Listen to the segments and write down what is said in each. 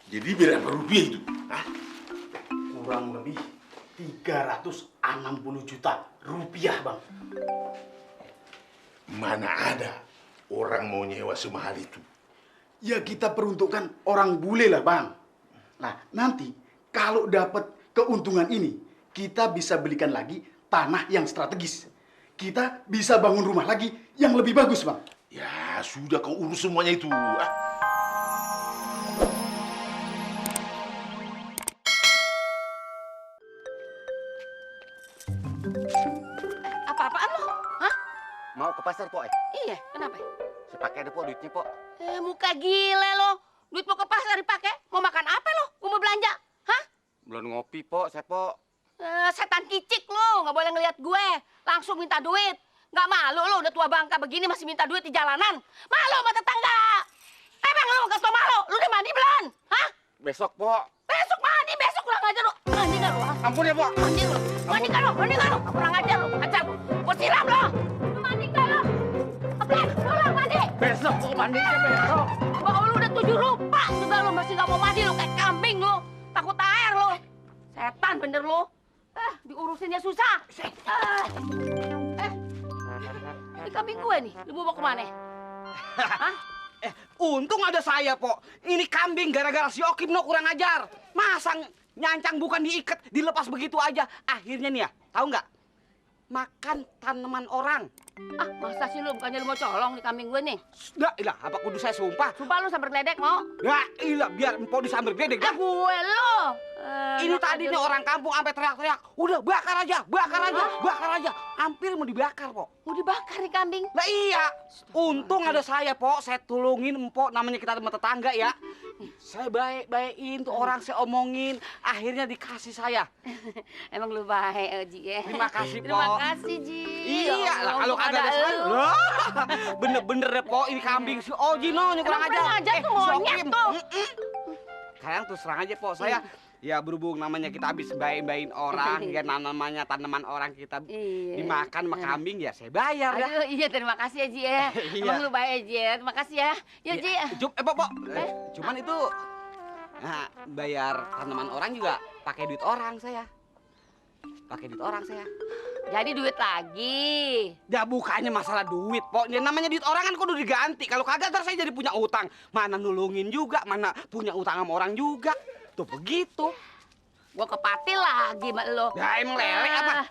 Jadi berapa rupiah itu? Hah? Kurang lebih 360 juta rupiah, Bang. Mana ada orang mau nyewa semahal itu? Ya kita peruntukkan orang bule lah, Bang. Nah, nanti kalau dapat keuntungan ini, kita bisa belikan lagi tanah yang strategis. Kita bisa bangun rumah lagi yang lebih bagus, Bang. Ya sudah kau urus semuanya itu. Ah. Apa-apaan lo? Hah? Mau ke pasar, Pok? Iya, kenapa? Saya pakai ada, Pok, duitnya, Pok. Muka gile lo. Duit mau ke pasar dipakai. Mau makan apa lo? Gue mau belanja. Hah? Belum ngopi, Pok, saya, Pok. Setan kicik lo. Nggak boleh ngeliat gue. Langsung minta duit. Nggak malu lo udah tua bangka begini masih minta duit di jalanan. Malu sama tetangga. Emang lo nggak tau malu? Lu udah mandi belum? Hah? Besok, Pok. Besok mandi, besok kurang ajar lo. Mandi nggak lo? Ampun ya, Pok. Mandi lo. Mandi nggak lo? Mandi nggak lo? Kurang ajar lo. Ajar lo. Gue siram lo. Lu mandi nggak lo? Oke, pulang mandi. Besok, Pok, mandinya besok. Bau lu udah 7 rupa juga lu masih nggak mau mandi lu kayak kambing lu. Takut air lu. Setan bener lu. Diurusinnya susah. Ini kambing gue nih. Lu mau kemana? Hah? Untung ada saya, Pok. Ini kambing gara-gara si Okim no kurang ajar. Masa nyancang bukan diikat, dilepas begitu aja. Akhirnya nih ya, tahu nggak? Makan tanaman orang. Ah, masa sih lu bukannya lu mau colong di kambing gue nih? Dah, ilah, apa kudu saya sumpah? Sumpah lu sambar geledek mau? Ya, ilah, biar empok disamber gede, dah. Gue lo. Ini tadi nih orang kampung sampai teriak-teriak. Udah, bakar aja, bakar aja, bakar aja. Hampir mau dibakar, Pok. Mau dibakar nih kambing. Lah iya, untung ada saya, Pok. Saya tulungin empok, namanya kita teman tetangga ya. Saya baik-baikin tuh orang, saya omongin. Akhirnya dikasih saya. Emang lu baik, Ji ya. Terima kasih, Terima Pok. kasih, Ji. Iya lah, kalau kagak ada saya. lu. Loh, bener-bener deh, Pok. Ini kambing si Oji no, kurang Emang kurang ajar tuh, si monyet Okim. tuh. Sekarang tuh serang aja, Pok. Saya ya berhubung namanya kita habis baik-baikin orang, ya namanya tanaman orang kita Iya. dimakan sama kambing, ya saya bayar ya. Aduh, iya terima kasih ya, Ji ya. Iya. Emang lu baik, Ji ya. Terima kasih ya. Ya, Ji. Pok. Cuman itu nah, bayar tanaman orang juga pakai duit orang saya. Pakai duit orang saya. Jadi duit lagi. Ya bukannya masalah duit, Pok. Ya, namanya duit orang kan kudu diganti. Kalau kagak ntar saya jadi punya utang. Mana nulungin juga, mana punya utang sama orang juga. Tuh begitu. Gua kepatil lagi sama lo. Ya emang lele apa?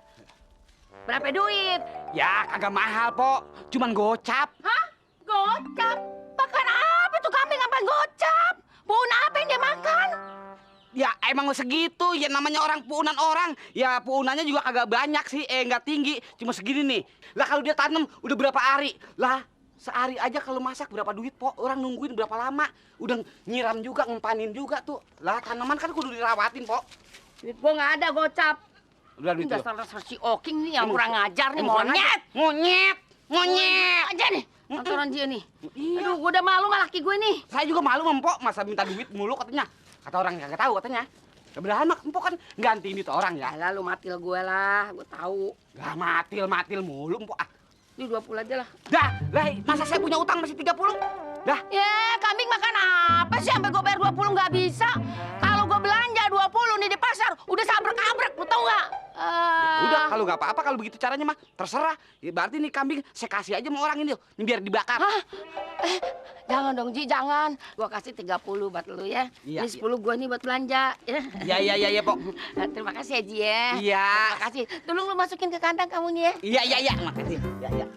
Berapa duit? Ya kagak mahal, Pok. Cuman gocap. Hah? Gocap? Makan apa tuh kambing sampai gocap? Bun apa yang dia makan? Ya emang segitu, ya namanya orang puunan orang. Ya puunannya juga kagak banyak sih, nggak tinggi. Cuma segini nih. Lah kalau dia tanam udah berapa hari? Lah sehari aja kalau masak berapa duit, Pok? Orang nungguin berapa lama? Udah nyiram juga, ngempanin juga tuh. Lah tanaman kan kudu dirawatin, Pok. Duit gua nggak ada gocap. Udah duit Ini lu. dasar si Oking nih yang Emang- kurang ngajar nih, emang kurang monyet. aja. Monyet. Aja nih. Nontonan dia nih. Iya. Aduh, gua udah malu sama laki gue nih. Saya juga malu sama Mpok, masa minta duit mulu katanya. Kata orang yang kagak tahu katanya. Kebenaran mah Mpok kan gantiin duit orang ya. Alah lu matil gue lah, gue tahu. Gak matil mulu Mpok. Ah. Ini 20 aja lah. Dah, masa saya punya utang masih 30? Dah. Ya, kambing makan apa sih sampai gue bayar 20 nggak bisa? Kalau gue belanja 20 nih di pasar, udah sabrek-abrek, lu tau nggak? Udah, kalau nggak apa-apa, kalau begitu caranya mah terserah. Ya, berarti nih kambing saya kasih aja sama orang ini, nih biar dibakar. Hah? Jangan dong, Ji, jangan. Gue kasih 30 buat lu ya. Iya, Ini 10 gue nih buat belanja. Iya, Pok. Terima kasih ya, Ji ya. Iya. Terima kasih. Tolong lu masukin ke kandang kamu nih ya. Iya, makasih. Iya.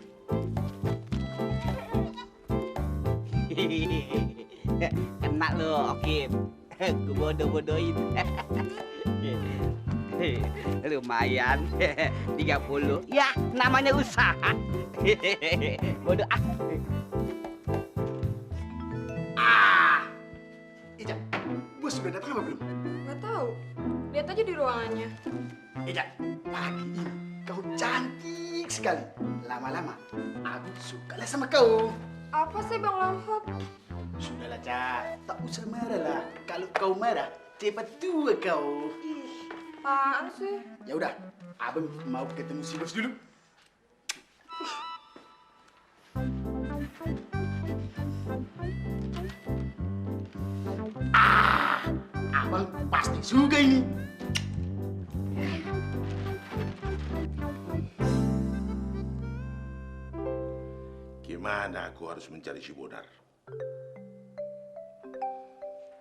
Kena lu, Okim. Gue bodoh-bodohin. Lumayan. 30. Ya, namanya usaha. Bodoh Ija, bos sudah datang apa belum? Nggak tahu. Lihat aja di ruangannya. Ija, pagi ini kau cantik sekali. Lama-lama, aku suka lah sama kau. Apa sih Bang Lamhot? Sudahlah, Ca. Tak usah marah lah. Kalau kau marah, cepat tua kau. Ih, apaan sih? Ya udah, abang mau ketemu si bos dulu. suka ini. Gimana aku harus mencari si Bonar?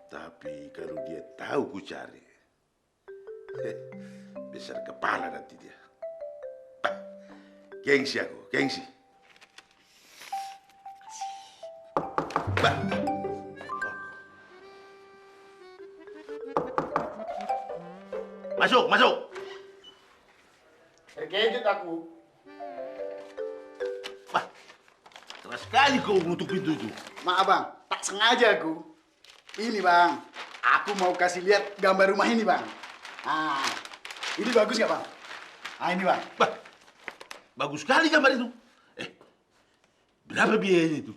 Tapi kalau dia tahu ku cari, besar kepala nanti dia. Gengsi aku, gengsi. Bah. Masuk, masuk. Terkejut aku. Wah, keras sekali kau mengutuk pintu itu. Maaf bang, tak sengaja aku. Ini bang, aku mau kasih lihat gambar rumah ini bang. Nah, ini bagus nggak bang? Nah ini bang. Bah, bagus sekali gambar itu. Berapa biayanya itu?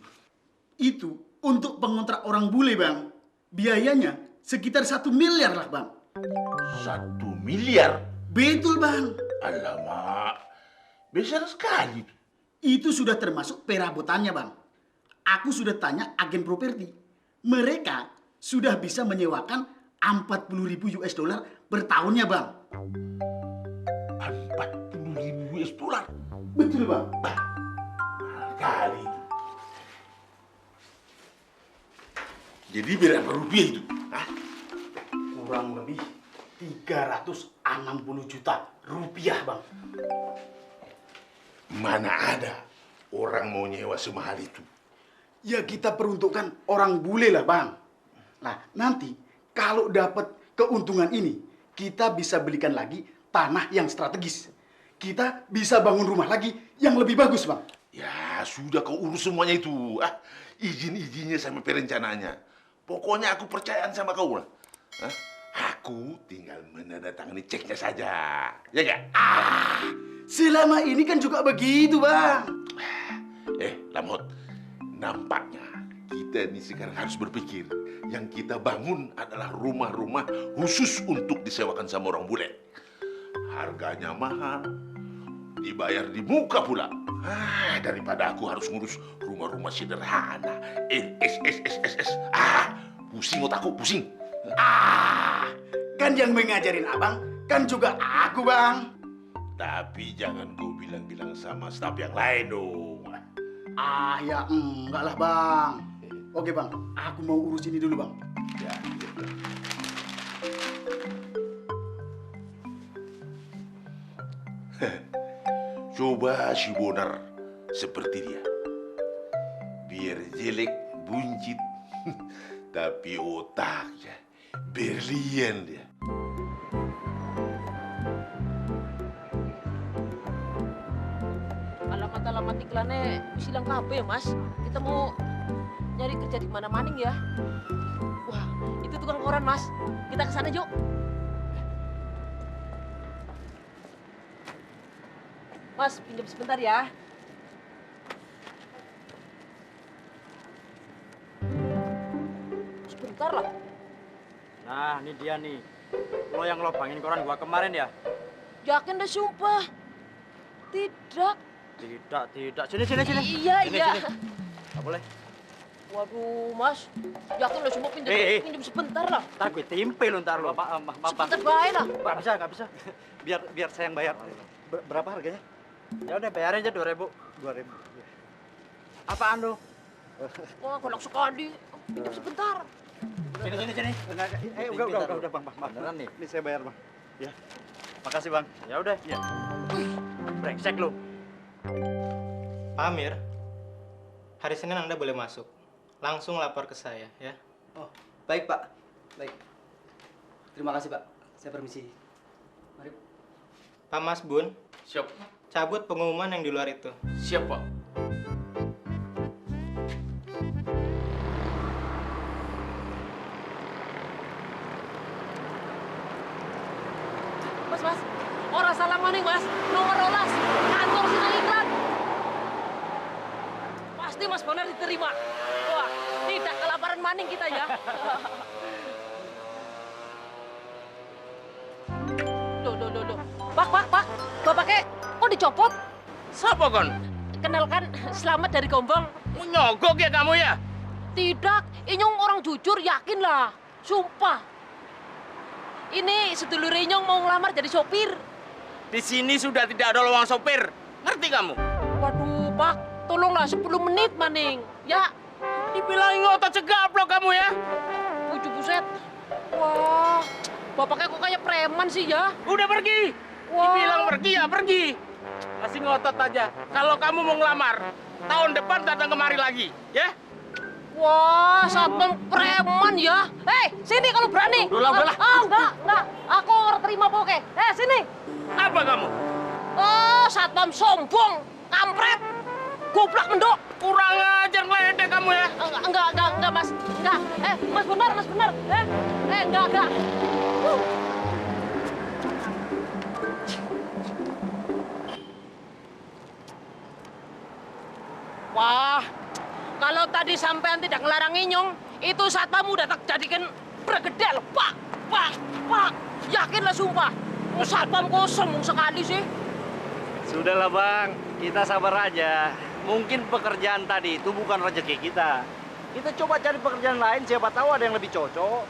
Itu untuk pengontrak orang bule bang. Biayanya sekitar 1 miliar lah bang. 1 miliar? Betul bang. Alamak, besar sekali. Itu sudah termasuk perabotannya bang. Aku sudah tanya agen properti. Mereka sudah bisa menyewakan 40.000 US dollar per tahunnya bang. 40.000 US dollar? Betul bang. Bah, mahal kali itu. Jadi berapa rupiah itu? Hah? Kurang lebih 360 juta rupiah bang. Mana ada orang mau nyewa semahal itu? Ya kita peruntukkan orang bule lah bang. Nah nanti kalau dapat keuntungan ini, kita bisa belikan lagi tanah yang strategis. Kita bisa bangun rumah lagi yang lebih bagus bang. Ya sudah kau urus semuanya itu. Izin-izinnya sama perencanaannya. Pokoknya aku percayaan sama kau lah. Aku tinggal menandatangani ceknya saja. Ya nggak? Selama ini kan juga begitu bang. Lamhot, nampaknya kita ini sekarang harus berpikir yang kita bangun adalah rumah-rumah khusus untuk disewakan sama orang bule. Harganya mahal, dibayar di muka pula. Daripada aku harus ngurus rumah-rumah sederhana. Pusing otakku, pusing. Kan yang mengajarin abang kan juga aku bang. Tapi jangan kau bilang-bilang sama staf yang lain dong. Ya enggak lah bang. Oke bang, aku mau urus ini dulu bang. Ya, coba si Bonar seperti dia. Biar jelek, buncit, tapi otaknya berlian dia. Alamat iklannya bilang apa ya mas? Kita mau nyari kerja di mana maning ya? Wah, itu tukang koran mas. Kita ke sana yuk. Mas, pinjam sebentar ya. Sebentar lah. Nah, ini dia nih. Lo yang lobangin koran gua kemarin ya? Yakin deh sumpah. Tidak. Tidak. Sini. Iya. Nggak boleh. Waduh, Mas. Yakin lo cuma pinjam, pinjam sebentar lah. Ntar gue timpe lo ntar lo. Maaf. Sebentar baik lah. Nggak bisa. Biar saya yang bayar. Berapa harganya? Ya udah bayarin aja 2.000. 2.000. Apaan lo? Wah, galak sekali. Pinjam sebentar. Sini. Udah bang. Beneran nih. Ini saya bayar bang. Ya. Makasih bang. Ya udah. Ya. Brengsek lo. Pak Amir, hari Senin Anda boleh masuk. Langsung lapor ke saya, ya. Oh, baik Pak. Baik. Terima kasih Pak. Saya permisi. Mari. Pak Mas Bun, Siap. cabut pengumuman yang di luar itu. Siap, Pak. Mas. Orang salah maning, Mas. Nomor 12. Kantor sidang iklan. Pasti Mas Bonar diterima. Wah, tidak kelaparan maning kita ya. Loh. Pak. Bapaknya kok dicopot? Siapa kon? Kenalkan, Selamat dari Gombong. Nyogok ya kamu ya? Tidak, Inyong orang jujur, yakin lah. Sumpah. Ini sedulur Inyong mau ngelamar jadi sopir. Di sini sudah tidak ada lowongan sopir. Ngerti kamu? Waduh, Pak, tolonglah 10 menit, Maning. Ya, Dibilangin ngotot cegaplok kamu ya. puju buset. Wah, bapaknya kok kayak preman sih ya? Udah pergi. Wah. Dibilang pergi ya pergi. Masih ngotot aja. Kalau kamu mau ngelamar, tahun depan datang kemari lagi, ya? Wah, satpam preman ya. Sini kalau berani. Udah lah. Enggak. Aku terima poke. Sini. Apa kamu? Oh, satpam sombong, kampret, goblok mendok. Kurang ajar ngeledek kamu ya. Enggak, Mas. Enggak. Mas benar. Enggak. Wah, kalau tadi sampean tidak ngelarang Inyong, itu satpam udah tak jadikan bergedel. Pak. Yakinlah sumpah. Satpam kosong sekali sih. Sudahlah bang, kita sabar aja. Mungkin pekerjaan tadi itu bukan rezeki kita. Kita coba cari pekerjaan lain, siapa tahu ada yang lebih cocok.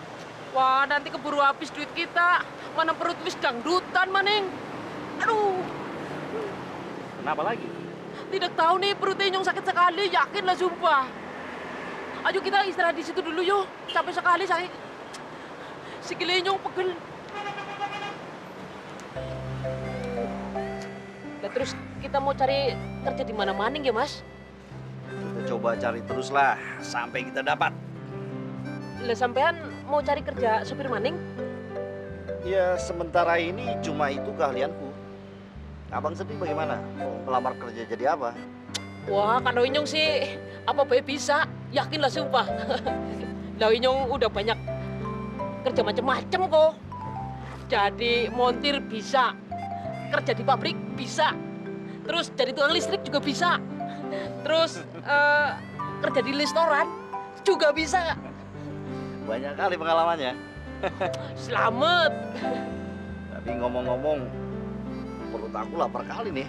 Wah, nanti keburu habis duit kita. Mana perut wis dangdutan, Maning. Aduh, Kenapa lagi? tidak tahu nih perut Inyong sakit sekali, yakinlah sumpah. Ayo kita istirahat di situ dulu yuk. Capek sekali saya. Sikil Inyong pegel. Nah, terus kita mau cari kerja di mana Maning ya, Mas? Kita coba cari terus lah, sampai kita dapat. Lah sampean mau cari kerja supir Maning? Ya sementara ini cuma itu keahlianku. Abang sendiri bagaimana? Mau melamar kerja jadi apa? Wah, kalau Inyong sih apa baik bisa, yakinlah sumpah. Lah Inyong udah banyak kerja macam-macam kok. Jadi montir bisa, kerja di pabrik bisa, terus jadi tukang listrik juga bisa, terus kerja di restoran juga bisa. Banyak kali pengalamannya. Selamat. Tapi ngomong-ngomong, perut aku lapar kali nih.